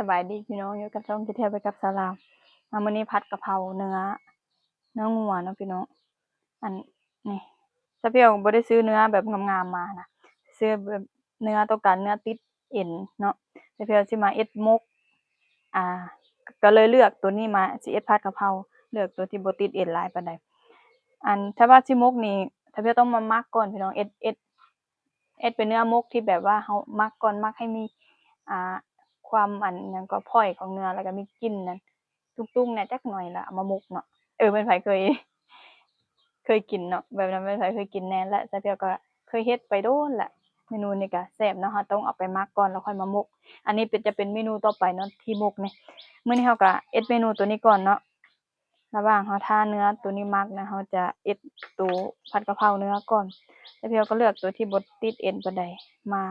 ສະບາຍດີພີ່ນ້ອງ ຢູ່ກັບຊ່ອງເຈເທຍໄປກັບສາວລາວ. ມາມື້ນີ້ຜັດກະເພົາເນື້ອ ເນື້ອງົວເນາະພີ່ນ້ອງ. ອັນນີ້ ສາວພຽວບໍ່ໄດ້ຊື້ເນື້ອແບບງາມໆມານະ ຊື້ແບບເນື້ອ ຕ້ອງການເນື້ອຕິດເອັນເນາະ. ສາວພຽວຊິມາເຮັດໝົກ ອ່າ ກໍເລີຍເລືອກໂຕນີ້ມາ ຊິເຮັດຜັດກະເພົາ ເລືອກໂຕທີ່ບໍ່ຕິດເອັນຫຼາຍປານໃດ. ອັນ ຖ້າວ່າຊິໝົກນີ້ ສາວພຽວຕ້ອງມາໝັກກ່ອນພີ່ນ້ອງ ເຮັດ ເຮັດ ເຮັດເປັນເນື້ອໝົກທີ່ແບບວ່າເຮົາໝັກກ່ອນ ໝັກໃຫ້ມີ ອ່າ ຄວາມ ອັນ ຫຍັງກໍ ຟອຍຂອງເນື້ອ ແລ້ວກໍມີກິ່ນນັ້ນ ຕຸງໆແດ່ຈັກໜ້ອຍ ແລ້ວເອົາມາໝົກເນາະ. ເອີ ແມ່ນໃຜເຄີຍ ເຄີຍກິນເນາະ ແບບນັ້ນ ແມ່ນໃຜເຄີຍກິນແດ່. ແລະ ສາວພຽວກໍເຄີຍເຮັດໄປດົນແລ້ວ ເມນູນີ້ກໍແຊບເນາະ. ເຮົາຕ້ອງເອົາໄປໝັກກ່ອນ ແລ້ວຄ່ອຍມາໝົກ. ອັນນີ້ເປັນ ຈະເປັນເມນູຕໍ່ໄປເນາະ ທີ່ໝົກນີ້. ມື້ນີ້ເຮົາກໍເຮັດເມນູໂຕນີ້ກ່ອນເນາະ. ລະຫວ່າງເຮົາຖ້າເນື້ອໂຕນີ້ໝັກນະ ເຮົາຈະເຮັດໂຕຜັດກະເພົາເນື້ອກ່ອນ. ສາວພຽວກໍເລືອກໂຕທີ່ບໍ່ຕິດເອັນປານໃດ ມາ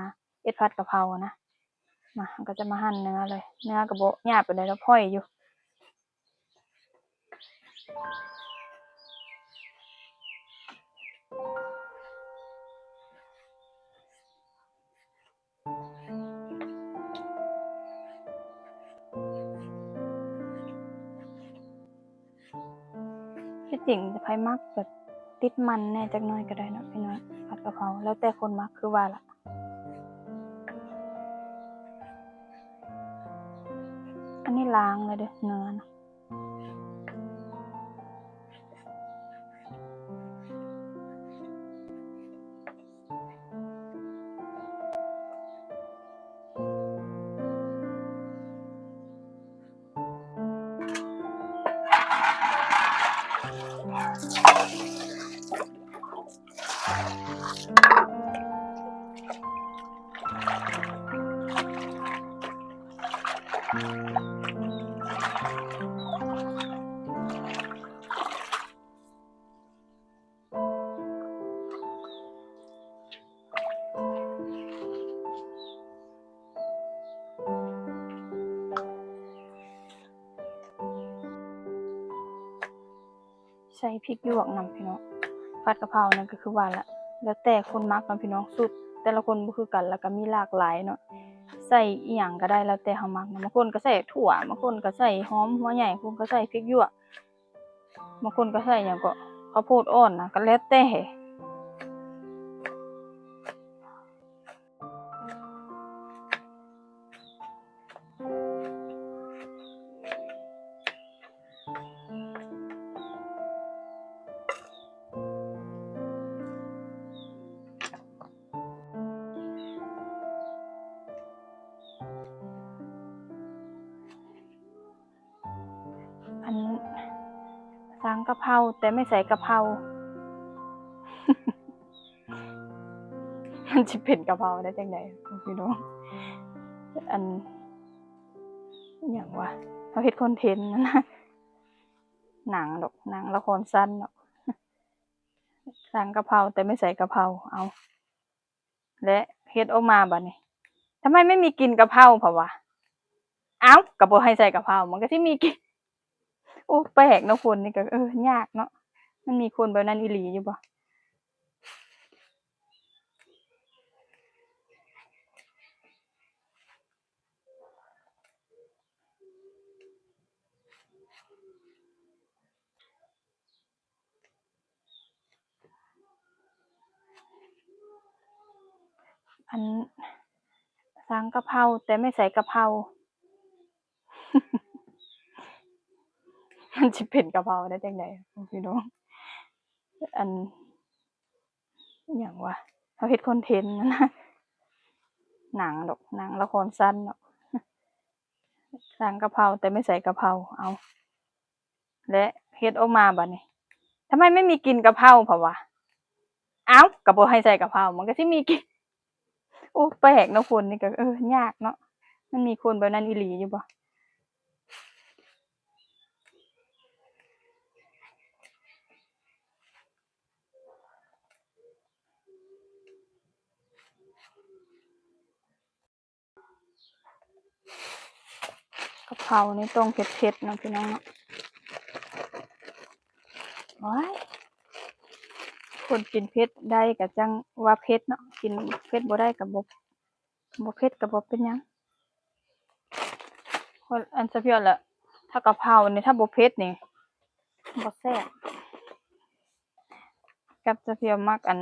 ເຮັດຜັດກະເພົານະ. ມາ ເຮົາກໍຈະມາຫັ່ນເນື້ອເລີຍ ເນື້ອກໍບໍ່ຫຍາບປານໃດດອກ ຟອຍຢູ່. ທີ່ຈິງໃຜມັກແບບຕິດມັນແດ່ຈັກໜ້ອຍກໍໄດ້ເນາະພີ່ນ້ອງ ຜັດກະເພົາ ແລ້ວແຕ່ຄົນມັກ ຄືວ່າລະ. ອັນນີ້ລ້າງແລ້ວເດີ້ ເນື້ອນະ. ໃສ່ພິກຫຍວກນຳພີ່ນ້ອງ. ຜັດກະເພົານັ້ນກໍຄືວ່າລະ ແລ້ວແຕ່ຄົນມັກເນາະພີ່ນ້ອງ ສູດແຕ່ລະຄົນບໍ່ຄືກັນ ແລ້ວກໍມີຫຼາກຫຼາຍເນາະ. ໃສ່ອີ່ຫຍັງກໍໄດ້ ແລ້ວແຕ່ເຮົາມັກເນາະ. ບາງຄົນກໍໃສ່ຖົ່ວ ບາງຄົນກໍໃສ່ຫອມຫົວໃຫຍ່ ບາງຄົນກໍໃສ່ພິກຫຍວກ ບາງຄົນກໍໃສ່ຫຍັງເກາະ ເຂົ້າໂພດອ່ອນນະ ກໍແລ້ວແຕ່. ອັນ ສັ່ງກະເພົາແຕ່ໄມ່ໃສ່ກະເພົາ ມັນຊິເປັນກະເພົາໄດ້ຈັ່ງໃດພີ່ນ້ອງ? ອັນ ອີ່ຫຍັງວະ ເຮົາເຮັດຄອນເທັນຫັ້ນນະ ໜັງດອກ ໜັງລະຄອນສັ້ນເນາະ. ສັ່ງກະເພົາແຕ່ໄມ່ໃສ່ກະເພົາ ເອົາ ແລະ ເຮັດອອກມາບາດນີ້ ທຳໄມໄມ່ມີກິ່ນກະເພົາ ເພາະວ່າ ເອົ້າ ກໍບໍ່ໃຫ້ໃສ່ກະເພົາ ມັນກໍຊິມີກິ່ນ. ໂອ້ ແປກເນາະ ຄົນນີ້ກໍ ເອີ ຍາກເນາະ. ມັນມີຄົນແບບນັ້ນອີ່ຫຼີຢູ່ບໍ່? ອັນ ສັ່ງກະເພົາແຕ່ໄມ່ໃສ່ກະເພົາ ມັນຊິເປັນກະເພົາໄດ້ຈັ່ງໃດພີ່ນ້ອງ? ອັນ ອີ່ຫຍັງວະ ເຮົາເຮັດຄອນເທັນຫັ້ນນະ ໜັງດອກ ໜັງລະຄອນສັ້ນເນາະ. ສັ່ງກະເພົາແຕ່ໄມ່ໃສ່ກະເພົາ ເອົາ ແລະ ເຮັດອອກມາບາດນີ້ ທຳໄມໄມ່ມີກິ່ນກະເພົາ ເພາະວ່າ ເອົ້າ ກໍບໍ່ໃຫ້ໃສ່ກະເພົາ ມັນກໍຊິມີກິ່ນ. ໂອ້ ແປກເນາະ ຄົນນີ້ກໍ ເອີ ຍາກເນາະ. ມັນມີຄົນແບບນັ້ນອີ່ຫຼີຢູ່ບໍ່? ກະເພົານີ້ຕ້ອງເຜັດໆເນາະ ພີ່ນ້ອງເນາະ. ໂອ້ຍ ຄົນກິນເຜັດໄດ້ກໍຈັ່ງວ່າເຜັດເນາະ ກິນເຜັດບໍ່ໄດ້ກໍບໍ່ ບໍ່ເຜັດກໍບໍ່ເປັນຫຍັງ. ກໍອັນສະພຽວລະ ຖ້າກະເພົານີ້ ຖ້າບໍ່ເຜັດນີ້ ບໍ່ແຊບ. ກັບສະພຽວມັກອັນ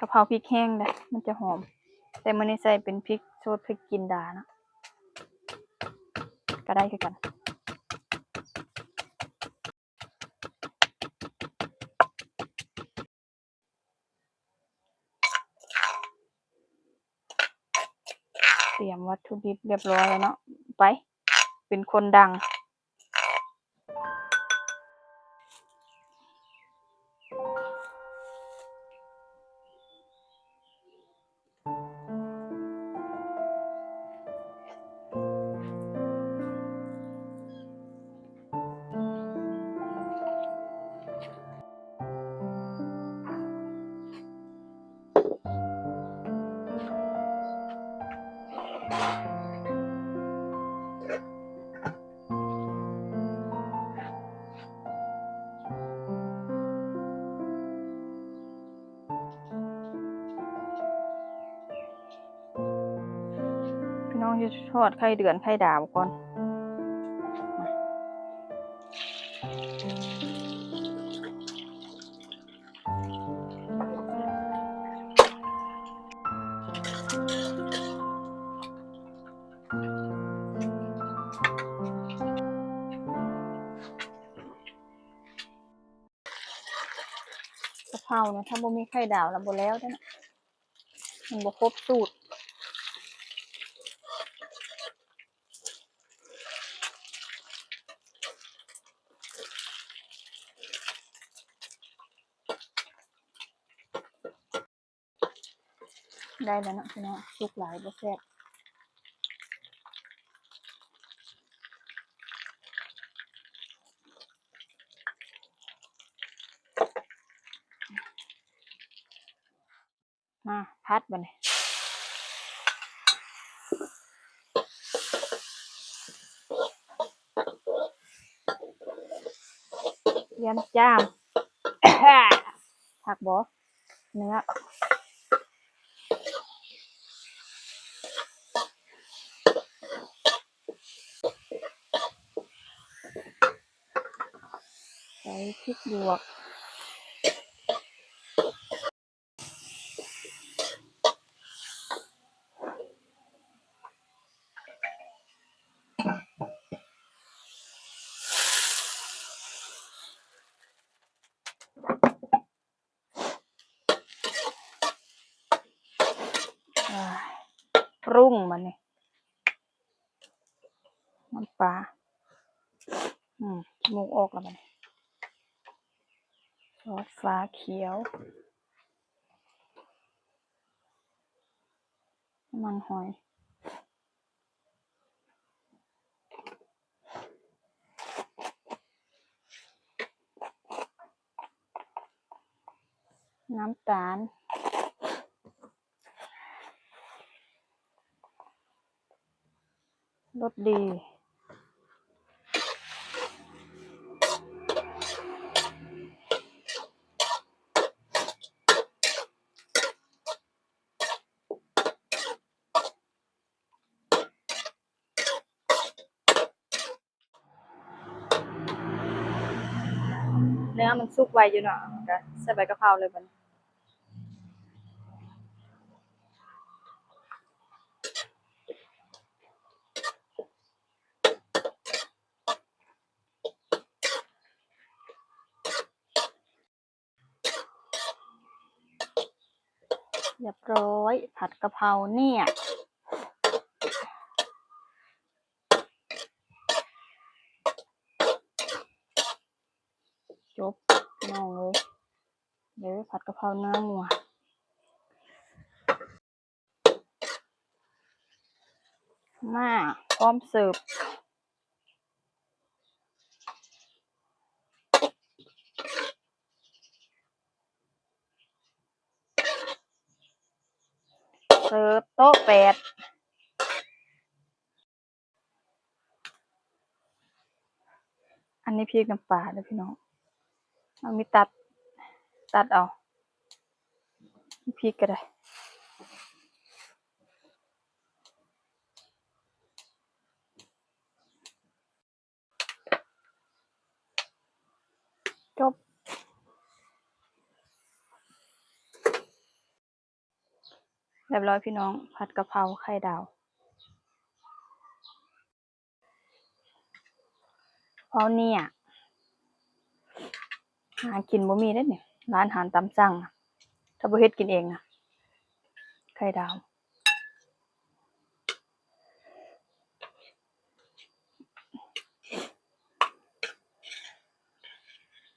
ກະເພົາພິກແຫ້ງເດ້ ມັນຈະຫອມ. ແຕ່ມື້ນີ້ໃສ່ເປັນພິກສົດ ພິກຈິນດາເນາະ ກະໄດ້ຄືກັນ. ຕຽມວັດຖຸດິບຮຽບຮ້ອຍແລ້ວເນາະ ໄປ ເປັນຄົນດັງ. ພີ່ນ້ອງ ຊິທອດໄຂ່ເດືອນໄຂ່ດາວກ່ອນ. ກະເພົານະ ຖ້າບໍ່ມີໄຂ່ດາວລະບໍ່ແລ້ວເດ້ນະ ມັນບໍ່ຄົບສູດ. ໄດ້ແລ້ວເນາະພີ່ນ້ອງ ສຸກຫຼາຍບໍ່ແຊບ. ມາຜັດບາດນີ້ ຕຽມຈ້າມ ຄັກບໍ່ ເນື້ອ ໃສ່ພິກຫຍວກ. ອາ ປຸງບາດນີ້ ນ້ຳປາ ອືມ ຂີ້ມູກອອກແລ້ວບາດນີ້ ຊອດຟ້າຂຽວ ນ້ຳມັນຫອຍ. ນ້ຳຕານ ລົດດີ. ເນື້ອມັນສຸກໄວຢູ່ເນາະ ກະໃສ່ໃບກະເພົາເລີຍບາດນີ້. ຮຽບຮ້ອຍ ຜັດກະເພົາເນື້ອ ຈົບພີ່ນ້ອງເອີຍ ເດີ ຜັດກະເພົາເນື້ອງົວ. ມາ ພ້ອມເສີບ ເສີບໂຕະແປດ. ອັນນີ້ພິກນ້ຳປາເດີພີ່ນ້ອງ ເອົາມີດຕັດ ຕັດເອົາ ມີພິກກະໄດ້. ຮຽບຮ້ອຍພີ່ນ້ອງ ຜັດກະເພົາໄຂ່ດາວ. ເພົາເນີ້ຍ ຫາກິນບໍ່ມີເດ້ນີ້ ຮ້ານອາຫານຕາມສັ່ງ ຖ້າບໍ່ເຮັດກິນເອງນະ ໄຂ່ດາວ.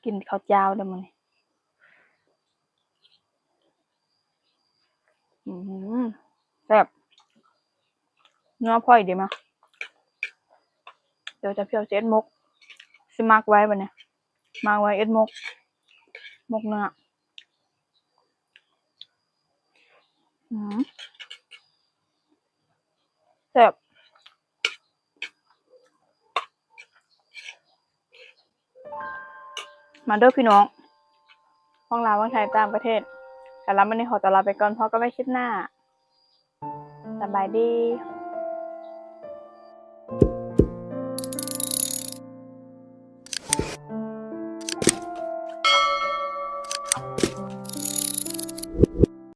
ກິນເຂົ້າຈ້າວເດີ້ມື້ນີ້. ອືມ ແຊບ ເນື້ອພອຍດີມາກ. ດຽວຈະພຽວຊິເຮັດໝົກ ຊິໝັກໄວ້ບັດນີ້ ໝັກໄວ້ເຮັດໝົກ ໝົກເນື້ອ. ອືມ ແຊບ. ມາເດີ້ພີ່ນ້ອງ ທັງລາວ ທັງໄທ ຕ່າງປະເທດ ສຳລັບມື້ນີ້ຂໍຕົວລາໄປກ່ອນ ພົບກັນໃໝ່ຄລິບໜ້າ. ສະບາຍດີ.